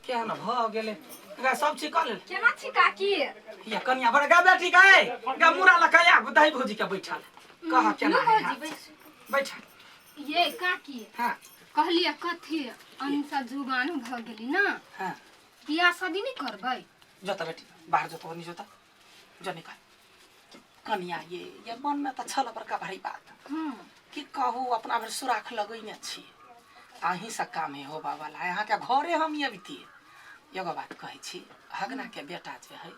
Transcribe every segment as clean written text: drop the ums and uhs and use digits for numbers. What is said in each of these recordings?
क्या न भऽ गेलै एकरा सब चीज कऽ लेल। केना छी काकी? या कनिया बड़ा गा बेटी गाय गा मुरा लका या दही भौजी के बैठल कह केना लो है भौजी हाथ। बैसू। बैठ। ये काकी। हाँ। कहलियै कथी अनसा जुगान भऽ गेली ना। हाँ। बियाह शादी नहीं करबै? जोता बेटी बाहर जोता नहीं जोता जो निकाल कनिया ये मन में तऽ छल बड़का भारी बात। हाँ। की कहू अपना भरि सुराख लगैने छी अहीं से काम है हो बाबा ला अहाँ के घरे हम अबितियै। एगो बात कहै छी हगना के बेटा जे है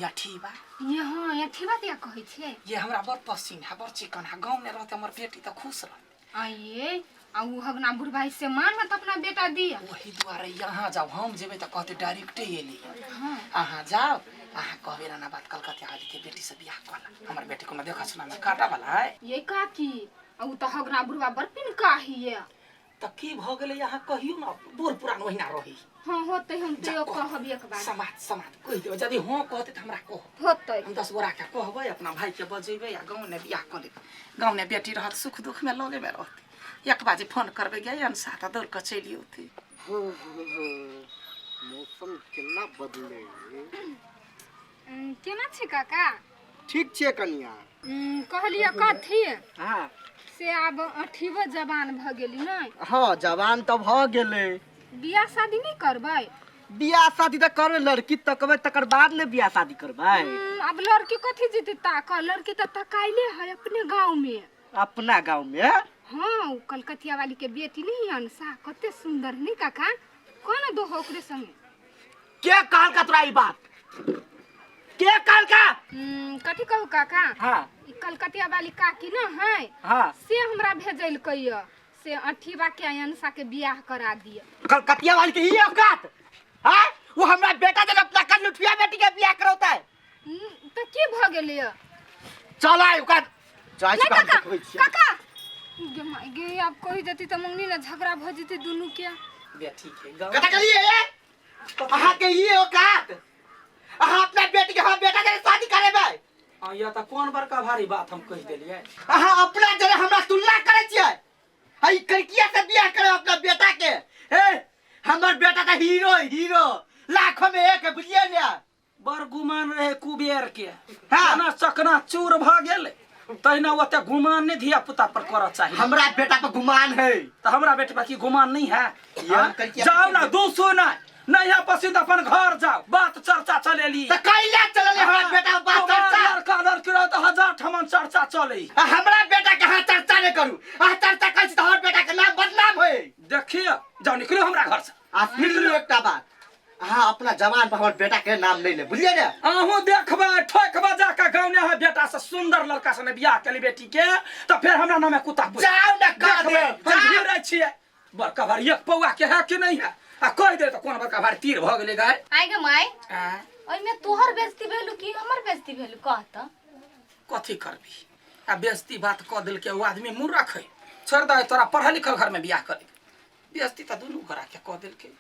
यठीबा। ये हाँ ये ठीबा दिया कहै छियै? ये हमरा बड़ पसीन है बड़ चिकन है गाँव में रहते हमर बेटी तऽ खुश रहते। आइए आ उ हगना बुढ़बाई से मानत अपना बेटा दिया। वही दुआरे यहाँ जाओ हम जेबै तऽ कहते डायरेक्टे एली। हाँ। अहाँ जाओ अहाँ कहबे ना बात कलकतिया वाली के बेटी से बियाह कऽ ला हमर बेटी कोनो देखा सुना में काटा वाला है। ये काकी आ उ तऽ हगना बुढ़बा बड़ पिनका हिये। तऽ की भऽ गेलै अहाँ कहियौ ना बूढ़ पुरान ओहिना रही। हाँ होतै हम जा तो कह। कहब एक बार। समाज समाज कहि देबै यदि हाँ कहते तऽ हमरा कहब। होतै। हम 10 गोरा के कहबै अपना भाई के बजेबै आ गाँव ने बियाह कऽ लेबै। गाँव ने बेटी रहत सुख दुख में लगे में रहतै। एक बाजे फोन करबै गे अनसा तऽ दौड़ कऽ चलि औतै। मौसम केना बदले। केना छी काका? ठीक छियै कनिया। कहलियै कथी? हाँ। से आब अठीबो जवान भऽ गेली नै? हाँ जवान तऽ भऽ गेलै। बियाह शादी नहीं करबै? बियाह शादी तऽ करबै लड़की तकबै तकर बाद ने बियाह शादी करबै। अब लड़की कथी जेतै ताक लड़की तऽ तकाइले है अपने गाँव में। अपना गाँव में? हाँ उ कलकतिया वाली के बेटी नहीं अनसा कते सुंदर नहीं काका? कोन दो ओकरे संगे? के कहल का तोरा ई बात? के कहल का? कथी कहू काका? हाँ। ई कलकतिया वाली काकी न है। हाँ। से हमरा भेजलकै य से अठीबा के अनसा के बियाह करा दिय। कलकतिया वाली के ई औकात? हाँ वो हमरा बेटा जब अपना कर लुठिया बेटी के बियाह करौता है। तऽ की भऽ गेलै य? चल आइ ओकरा जाइ छी नहीं काका देखबै छियै। काका गे माय गे आब कहि देती तऽ मंगनी ने झगड़ा भऽ जेतै दुनू के। बेटी के गाँव कतऽ गेलियै ये? अहाँ के ई औकात? अहाँ अपना बेटी के हम बेटा के शादी करेबै? हाँ या तऽ कोन बड़का भारी बात हम कहि देलियै? अहाँ अपना जरे हमरा तुलना करै छियै? आ ई कड़किया से बियाह करे अपना बेटा के? हे हमर बेटा तऽ हीरो हीरो लाखों में एक है बुझलियै ने? बड़ गुमान रहे कुबेर के। हाँ। केना चकना चूर भऽ गेलै तहिना ओते गुमान नहीं धिया पुता पर करऽ चाही। हमरा बेटा पर गुमान है। तऽ हमरा बेटी पर की गुमान नहीं है? ये हम कड़किया जाओ ना दूसू ना नहीं है पसंद अपन घर जाओ बात चर्चा चलेली। तऽ कैला चलले हमरा बेटा बात चर्चा? लड़का लड़की रह तऽ हजार ठमन चर्चा चले। आ हमरा बेटा के अहाँ चर्चा नहीं करू अहाँ चर्चा करै छी तऽ हमर बेटा के नाम बदनाम होय। देखिए जाओ निकलो हमरा घर से। आ सुन एकटा बात अहाँ अपना जवान पर हमर बेटा के नाम नहीं ले बुझलियै ने? अहूँ देखबै ठोकबै जाके गाँव में अहाँ बेटा से सुंदर लड़का से बियाह केली बेटी के तऽ फेर हमरा नामे कुत्ता पूछ। जाउ ने कह देखबै, देब, हम जाउ। घिरै छियै बड़का भारी एक पौआ के है कि नहीं है आ कहि दे तऽ कोन बड़का भारी तीर भऽ गेलै गाय। आइ गे माय आँय? ओहिमे तोहर बेइज्जती भेलू कि हमर बेइज्जती भेलू कह तऽ? कथी करबी आ बेइज्जती बात कऽ देलकै ओ आदमी मूर्ख है छोड़ दे तोरा पढ़ल लिखल घर में बियाह करे बेइज्जती तऽ दुनू गोरा के कऽ देलकै।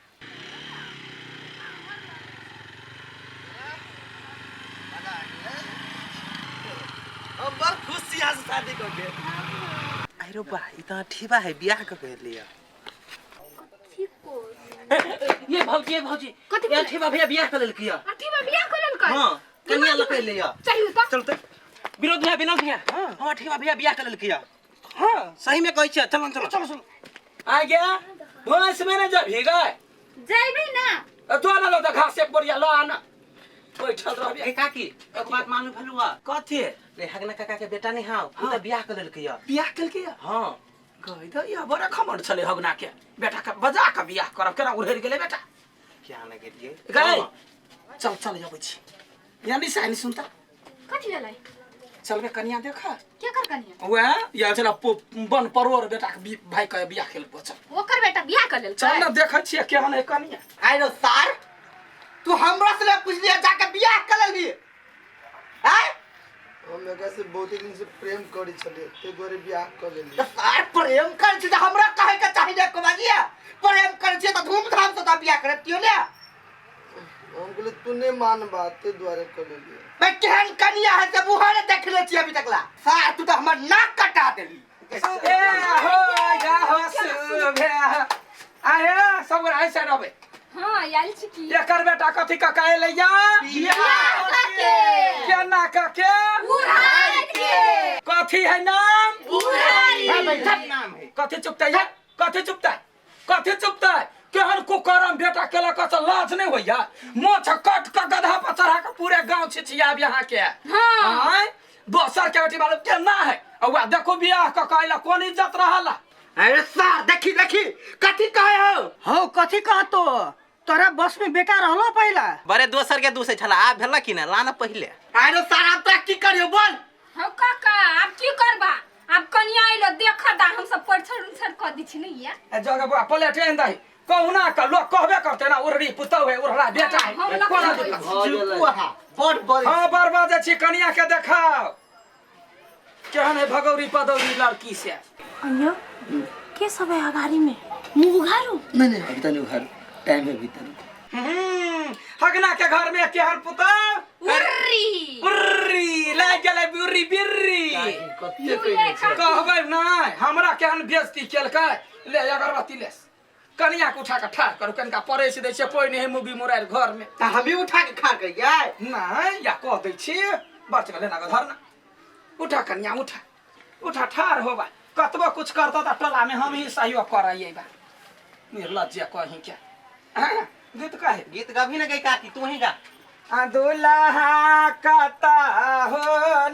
हम बड़ खुश छी अहाँ से शादी कऽ के। अरे बा ई तऽ अठीबा है बियाह कऽ के एलियै। ये भौजी ये भौजी कथी ये अठीबा भैया बियाह कऽ लेलकै यऽ। अठीबा बियाह कऽ लेलकै? हाँ कन्या लऽ के एलै यऽ। चलू तऽ। चलते विनोद भैया विनोद भैया हम अठीबा भैया बियाह कऽ लेलकै यऽ। हाँ सही में कहै छियै चलो चलो चलो चलो आ गया भैंस में ने जब गए जइबै ना। तो ना लो घास एक बोरिया लो आना बैठल रहबे। ए काकी एक बात मालूम भेलौ आ? कथी? रे हगना काका के बेटा नहीं हाउ उ तऽ बियाह कऽ लेलकै यऽ। बियाह केलकै यऽ? हाँ। कहि दे या बड़ा खमंड छलै हगना के बेटा के बजा के बियाह करब केना उड़ेर गेलै बेटा। क्या ने गेलियै? गए चल चल अबै छी या नहीं सानी सुनता। कथी भेलै? चलबे कनिया देखा। के कर कनिया? वएह या चला बन परोर बेटा के भाई के बियाह केलको चल। ओकर बेटा बियाह कऽ लेलकै? चल ना देखै छियै केहन है कनिया। आइ रो सार तू हमरा से ले पुछलियै जाके बियाह कऽ लेलही? आँय? हम एकरा से बहुत दिन से प्रेम करै छलियै ताहि दुआरे बियाह कऽ लेलियै। तऽ सार प्रेम करै छी तऽ हमरा कहै के चाही ने कुमारिया प्रेम करै छियै तऽ धूमधाम से तऽ बियाह करतियौ ने। हम कहलियै तू नहीं मानबा ताहि दुआरे कऽ लेलियै। मैं केहन कनिया है से मुँह ने देखले छियै अभी तक ला। सार तू तऽ हमर नाक कटा देली। ए हो गा हो सुभे आए सब गोरा ऐसे रहबै। हां आयल छी की एकर बेटा कथी कऽ के एलै या बियाह के केना कऽ के उड़ाइ के कथी है नाम उड़ाई नाम है कथी चुपतै या कथी चुपतै कथी चुपतै केहन कुकरम बेटा केलक से लाज नहीं होइया मोछ कट के गधा पर चढ़ा के पूरे गांव छिछियाब यहाँ के हाँ। आँय? दोसर के बेटी वाला केना है आ वएह देखो बियाह कऽ के अइला कोन इज्जत रहला अरे सर देखी देखी कथी कहे हो हो कथी कहतो तोरा बस में बेटा रहलो पहिला बड़े दोसर के दूसरे छला आब भेला कि ना लाना पहिले अरे सर अब तक की करियो बोल हौ काका आब की करबा आब कनिया अइलो देख दा हम सब परछर उछर कऽ दै छी नहीं या ए जगह बुआ पलेट आनि दही कहुना के लोग कहबे करते ना उड़री पुतहु है उड़रा बेटा है हम लग कोना जाइ दिक्कत चुपू अहाँ बड़ बड़ हाँ बर्बाद छी कनिया के देखाओ केहन है भगौरी पदौरी लड़की से अयो के सब है अगाड़ी में मुंह उघारू नहीं नहीं अभी तो नहीं उघारू टाइम है अभी तक हगना के घर में केहन पुतहु उर्री उर्री लागि गेलै बुर्री बिर्री कते कहै छै कहबै नहि हमरा केहन बेइज्जती केलकै ले अगरबत्ती ले कनिया के उठा के ठाढ़ करू कनिका परसि दै छियै कोइ नहि है मुगी मुराइल घर में तऽ हमी उठा के खा गई नहि या कह दै छी बर्च ले ना धर ना उठा कनिया उठा उठा ठाढ़ होबा कतबो कुछ करता तऽ टोला में हम ही सहयोग करैयै बा निर्लज्ज कहीं के हाँ, गीत कहे गीत गभी ना गई काकी तू ही गा आ दुल्हा कता हो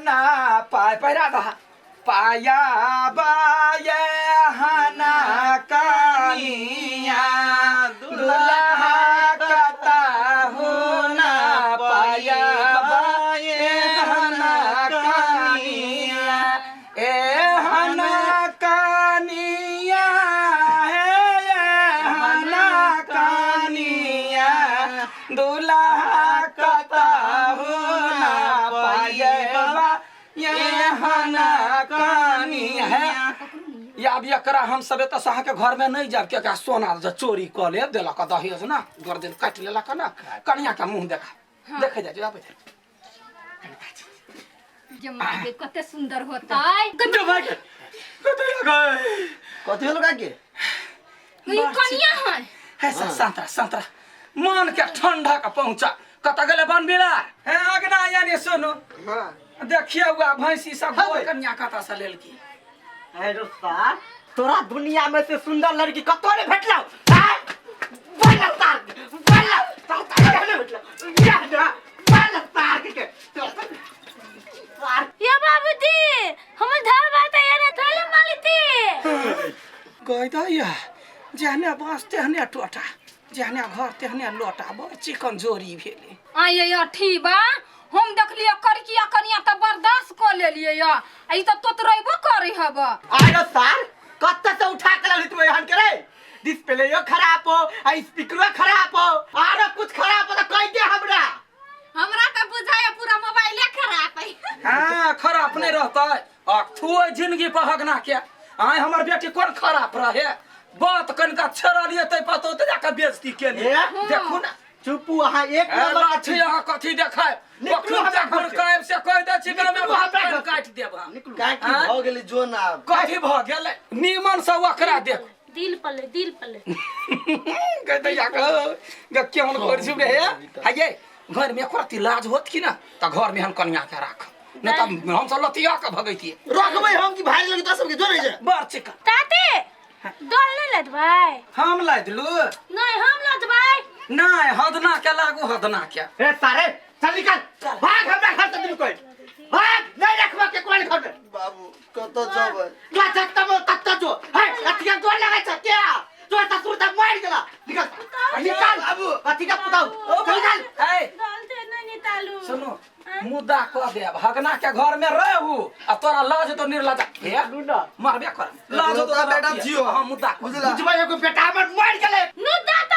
ना पाय पहिरा दहा पाया बाया हना कानिया दुल्हा कता हो ना पाया बाये हना कानिया ए हना कानिया हे हना कानिया दुल्हा कता हो ना पायबा ये हना कानिया है या अब एकरा हम सब एतऽ से अहाँके घर में नहीं जाब किया सोना जे चोरी कऽ लेब देलक दहेज ना गर्दन काटि लेलक ना कनिया के मुँह देखा देखे जाइ आबै जाइ जे माँ कते सुंदर होतै जो भाई कतऽ गए कथी होलो काकी ई कनिया है है संतरा संतरा मन के ठंडा के पहुंचा कतऽ गेलै बनबिला हे अगना यानी सुनु हाँ देखिए हुआ भैंसी सब गोर कन्या कतऽ से लेलकी अरे सार तोरा दुनिया में से सुंदर लड़की कतौ नहीं भेटलौ आय? बोल सार बोल सार तार नहीं भेटलौ या ना बोल सार के सार या बाबूजी हमर धर बात है ना थाले मालिती गई दैया जहने बाँस तेहने टोटा जहने घर तेहने लोटा बड़ चिकन जोरी भेलै आये अठी बा हम देखलिए करकिया कनिया तऽ बर्दाश्त कऽ लेलिए या आ ई तऽ तोतरेबो करै हब अरे सार कत्ते से उठा के लाली तू एहन करे डिस्प्लेयो खराब हो आ स्पीकरो खराब हो आरो कुछ खराब हो तो कह दे हमरा हमरा तऽ बुझाय पूरा मोबाइले खराब है हाँ खराब नहीं रहता आ थुए जिंदगी पर हगना के आय हमर बेटी कोन खराब रहे बात कनिका छेड़लिए तै पतो तऽ जाके बेइज्जती केलिए ए? देखू ना चुपू अहाँ एक ए, नंबर लाठी अहाँ कथी देखाय निकलू कखनो हमरा घर से। गुड़कायब से कहि दै छी गाँवमे निकलू हमरा घर से। काटि देब हम काकी आँय? भऽ गेलै जो ना आब कथी भऽ गेलै नीमन से ओकरा देख दिल पले दिल पले गदैया ग केहन घर छी रे हाये घर में एको रत्ती लाज होत कि ना तऽ घर में हम कनिया के राख नहीं तऽ हम सब लतिया के भगैतियै रखबै हम कि भाग लगे तोरा सबके जो नहीं छै बड़ चिकन ताते डोल नहीं लदबै हम लादि लू नहीं हम लदबै नहीं हदना के लागू हदना के ए सारे चल निकल भाग हमरा घर से दिन कोई भाग नहीं रखबा के कोई घर में बाबू कतऽ जेबै जो जत्ता में तत्ता जो है अथिया गोर लगा छ क्या जो ससुर तक मार गेला निकल निकल बाबू। अथी का पुताऊ चल निकल ए डोल दे नहीं निकालू सुनो मुद्दा कह देब हगना के घर में रहू आ तोरा लाज तो निर्लज हे मारबे कर लाज तो इकलौता बेटा छियौ। हम मुद्दा कह बुझला बुझबै एगो बेटा हमर मर गेलै नु दाते